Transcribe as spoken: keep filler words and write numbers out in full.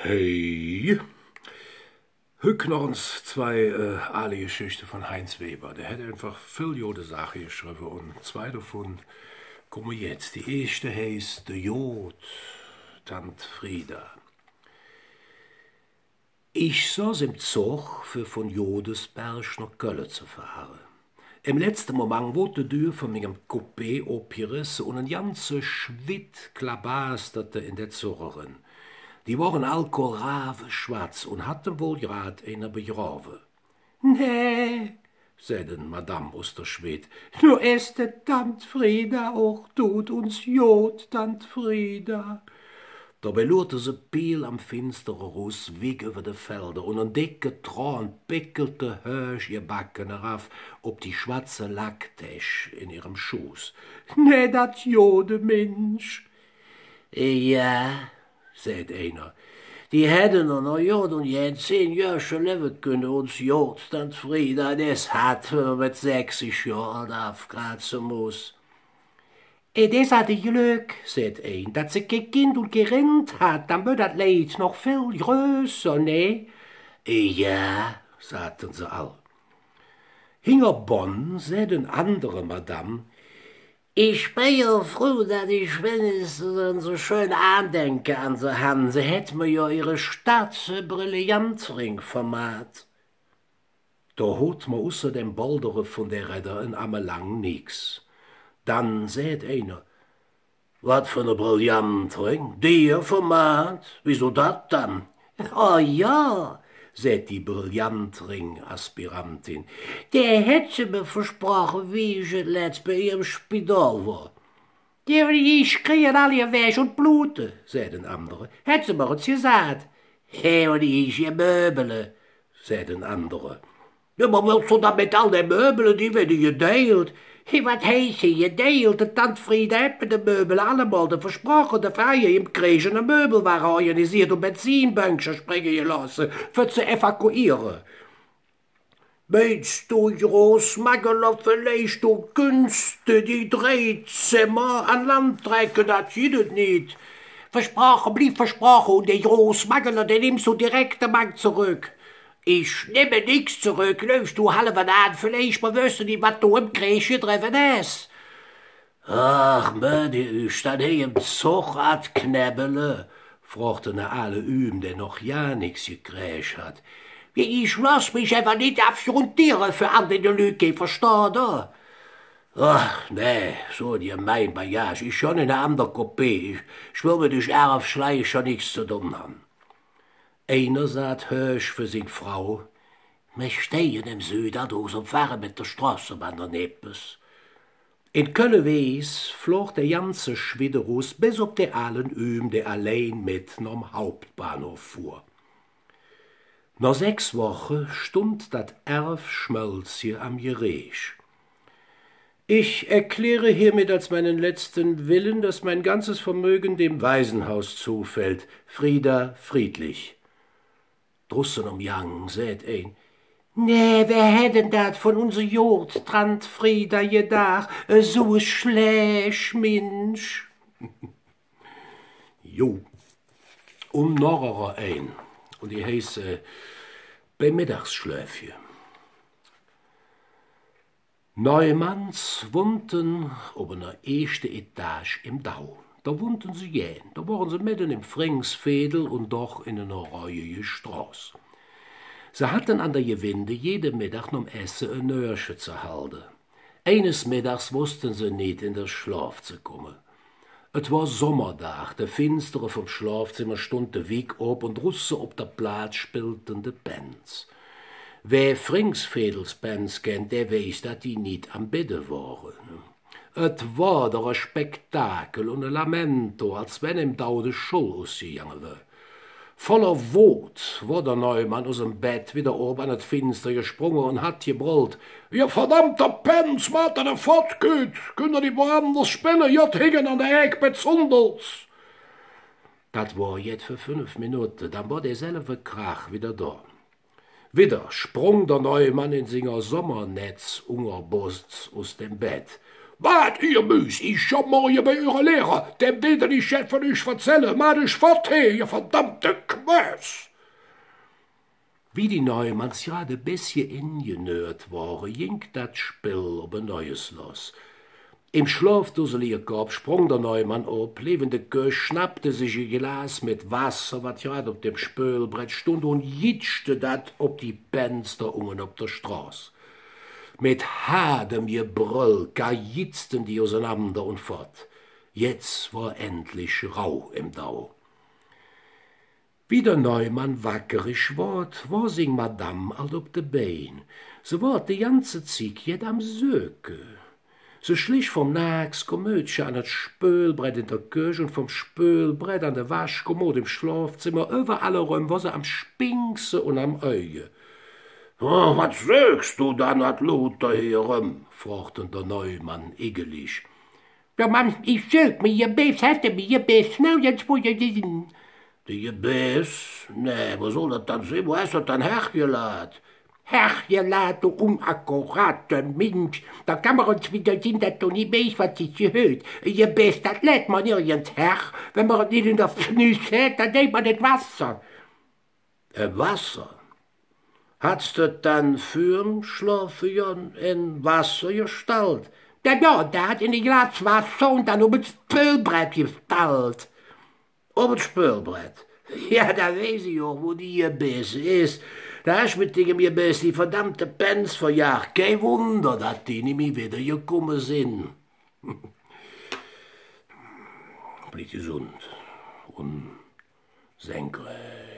Hey. Hück noch ens zwei, äh, aale Geschichte vun Heinz Weber. Dä hät einfach vill gode Saache geschrevve un zwei dovun kumme jetz. Die eeschte heiß De Jod, Tant Frieda. Ich soß em Zog, för vun Godesberg noh Kölle ze fahre. Em letzte Moment woodt de Dür vun mingem Coupé opgeresse un en ganze Schwitt klabasterte en der Zog eren. Die wore all koraveschwatz un hatte wall grad einer begrave. Nä, säht en Madame us der Schwitt, do es de Tant Frieda och dud, uns god Tant Frieda. Dobei luurte se piel am Finstere erus, wigg üvver de Felder, un en decke, tronpickelte, höösch gebackener Aff op die schwatze Lacktäsch en ehrem Schoß. Nä, dat gode Minsch. Jo, säht einer, die hätt noch, noch god un gään zehn Jöhrcher levve künne, uns god Tant Frieda, des hatt mer met sechsig Johr ald avgratze muss. Äh, des hatt e Glöck, säht ein, dat se kei Kind un kei Rind hatt, dann wör dat Leid noch vill größer, ne? Äh, jo, saate se all. Hinger Bonn säht en andere Madame: Ich ben jo fruh, dat ich winnigstens su schön Aandenke an se han. Se hät mer jo ehre staatse Brillantring vermahnt. Do hürt mer usser dem Boldere vun der Redder en Ammelang nix. Dann säht einer: Wat för ene Brillantring? Dir vermahnt? Wiesu dat dann? Oh jo, säht die Brillantring-Aspirantin, dä hät se mer versproche, wie ich et letz bei ehr em Spidol wor. Die, die krige all ehr Wäsch un Blute, säht en andere. Hät se mer ens gesaht. Hä, un ich ehr Möbele, säht en andere. Jo, wat wells do dann met all dä Möbele, die weede gedeilt. Hä, wat heiß hee gedeilt? De Tant Frieda hät mer de Möbele allemole versproche, doför han ich em Kreeg ene Möbelwage organiseet un Benzinbönkcher spränge gelooße, för ze evakuiere. Meins do, Großmageler, villeich, do künns de die drei Zemmer an Land trecke? Dat gitt et nit. Versproche bliev versproche, un der Großmageler, dä nimms do direk mang zoröck. Ich nemme nix zoröck, läufs do halve Nahn villeich, mer wöösse nit, wat do em Kreeg gedrevve häs. Ach, mööt ehr üch dann hee em Zog anknäbbele? frög ene aale Ühm, dä noch gar nix gekräg hatt. Wie, ich looß mich ävver nit avgrundiere för all dä Lück, verstohs do? Ach, nä, su en gemein Bagage. Ich schon en e ander Coupé. Ich, ich well met üch Ärvschleicher nix ze dun han. Einer saht höösch för sing Frau: Mer steige em Süd us un fahre met der Stroßebahn oder eppes. En Kölle-Wees flog der ganze Schwitt erus, bes op der aale Ühm, dä allein met nohm Hauptbahnhoff fuhr. Noh sechs Woche stundt dat Ärvschmölzche am Gereech. Ich erkläre hiermit als meinen letzten Willen, dass mein ganzes Vermögen dem Waisenhaus zufällt. Frieda Friedlich. Drusse om Gang säht ein: Nä, wä hätt dann dat vun unse god Tant Frieda gedaach? Esu e schlääch Minsch. Jo, un noch erein. Un die heiß, äh, Beim Meddagsschhlöfche. Neumanns wonnte op ener eeschte Etage em Dau. Do wonnte se gään. Do wore se medden em Friengsveedel un doch en ener räuhige Stroß. Se hatte an der Gewinde jede Meddag nohm Esse e Nöhrche ze halde. Eines Meddags wosste se nit, en der Schlop ze kumme. Et wor Sommerdag, de Finstere vum Schlopzemmer stundte wigg op, un drusse op der Plaz spillte de Pänz. Wä Friengsveedelspänz kennt, dä weiß, dat die nit am Bedde wore. Et wor doch e Spektakel un e Lamento, als wann em Dau de Schull usgegange wör. Voller Wod wor der Neumann us dem Bedd widder op an et Finster gesprunge un hät gebröllt: Ehr verdammte Pänz, maht, dat ehr fottkütt! Künnt ehr nit woanders spille? Jet hinge an der Eck bei Zundels! Dat wor jet för fünf Minutte, dann wor derselve Krach widder do. Widder sprung der Neumann en singer Sommernetzungerboss us dem Bedd. „Waad, ehr Müs, ich gonn morge bei üre Lehrer, däm well ich jet vun üch verzälle, maht üch fott hee, ehr verdammte Kmöös!“ Wie die Neumanns grad e bessche engenööt wore, ging dat Spill op e Neues loss. Em schlofdusselige Kopp sprung der Neumann op, leef en de Köch, schnappte sich e Glas met Wasser, wat grad op dem Spölbrett stundt, un jitschte dat op die Pänz do unge op der Stroß. Met haadem Gebröll kajitzten die usenander un fott. Jetz wor endlich Rauh em Dau. Wie der Neumann wackerig woodt, wor sing Madame ald op de Bein. Se wor de ganze Zigg jet am Söke. Se schlich vum Naaks Kommödche an et Spölbrett en der Köch un vum Spölbrett an de Waschkommod em Schlofzemmer, üvverall eröm wor se am Spinkse un am Äuge. „Oh, wat söks do dann dat Luuter hee eröm?“ frög der Neumann iggelig. „Jo, Mamm, ich sök mi e Gebess, häs do mi e Gebess, ne, jetz wo jo sin.“ „De Gebess? Nä, wo soll dat dann sin? Wo häs do dann hergelaht?“ „Hergelaht, do unakkurate Minsch, do kann mer ens widder sinn, dat do nit weiß, wat sich gehööt. E Gebess, dat läht mer nirgends her. Wann mer et nit en der Fnüss hät, dann deit mer et em Wasser.“ „Em Wasser? Häs do et dann vürm Schlofegonn em Wasser gestallt?“ „Jo, jo, dat en e Glas Wasser un dann op et Spölbrett gestallt.“ „Op et Spölbrett? Jo, do weiß ich och, wo die Gebess es. Do häs met dingem Gebess die verdammte Pänz verjag. Kei Wunder, dat die nimmi widder gekumme sin.“ Blievt gesund un senkrecht.